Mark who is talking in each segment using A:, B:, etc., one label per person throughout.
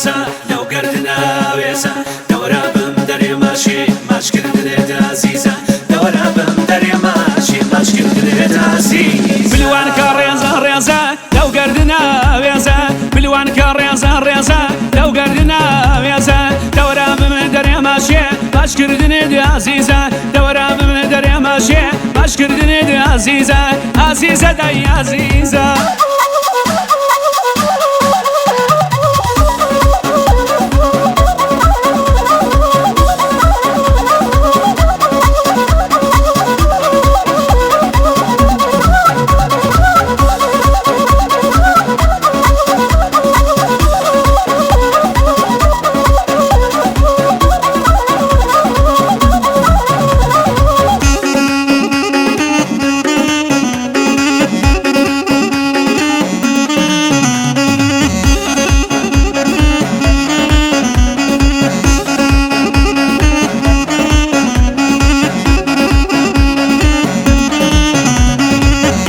A: ڕێزە لەو گەردنە وێزە دەوەرە بم دەرێ ماشێ ماچ کردنت ئازیزە دەوەرە بم دەرێ ماشێ ماچ کردنت ئازیزە.
B: ملوانکە ڕێزە ڕێزە لەو گەردنە وێزە ملوانکە ڕێزە ڕێزە لەو گەردنە وێزە دەوەرە بم دەرێ ماشێ ماچ کردنت ئازیزە دەوەرە بم دەرێ ماشێ ماچ کردنت ئازیزە ئازیزە دای ئازیزە.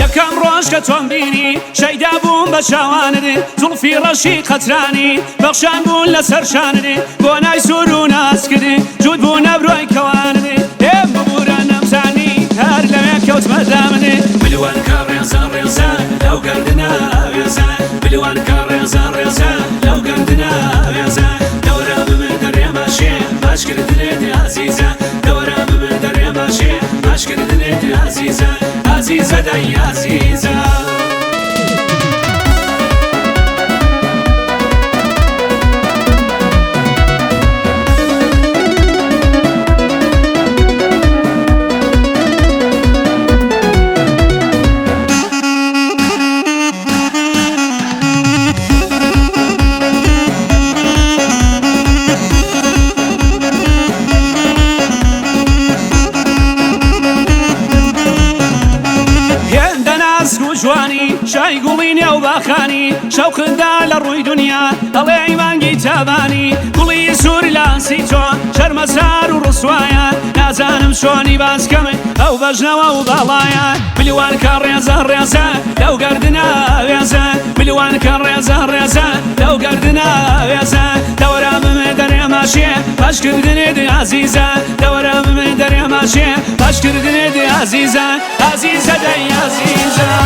B: یەکەم ڕۆژ کە تۆم بینی شەیدا بووم بە چاوانت زوڵفی ڕەشی قەترانی بەخشان بوون لەسەر شانت گۆنای سوور و ناسکت جووت بوو نەبرۆی کەوانت ئێ ببوورە نەمزانی هەر لەوێ کەوتمە دامت.
A: ملوانکە ڕێزە ڕێزە لەو گەردنە وێزە ملوانکە ڕێزە ڕێزە لەو گەردنە وێزە دەوەرە بم دەرێ ماشێ ماچ کردنت ئازیزە دەوەرە بم دەرێ ماشێ ماچ کردنت ئازیزە ئازیزە دای ئازیزە.
B: هێندە ناسک و جوانی شای گوڵی نێو باخانی شەوقندا لە ڕووی دنیا ئەڵێ مانگی تابانی گوڵی سوور لاسی تۆ شەرمەسار و ڕسوایە نازانم چۆنی باسکەم ئەو بەژنەوە و باڵایە ملوانکە ڕێزە ڕێزە لەو گەردنە وێزە ملوانکە ڕێزە ڕێزە لەو گەردنە وێزە دەوەرە بم دەرێ ماشێ ماچکردنت ئازیزە دەوەرە بم دەرێ ماشێ ماچکردنت ئازیزە ئازیزە دای ئازیزە.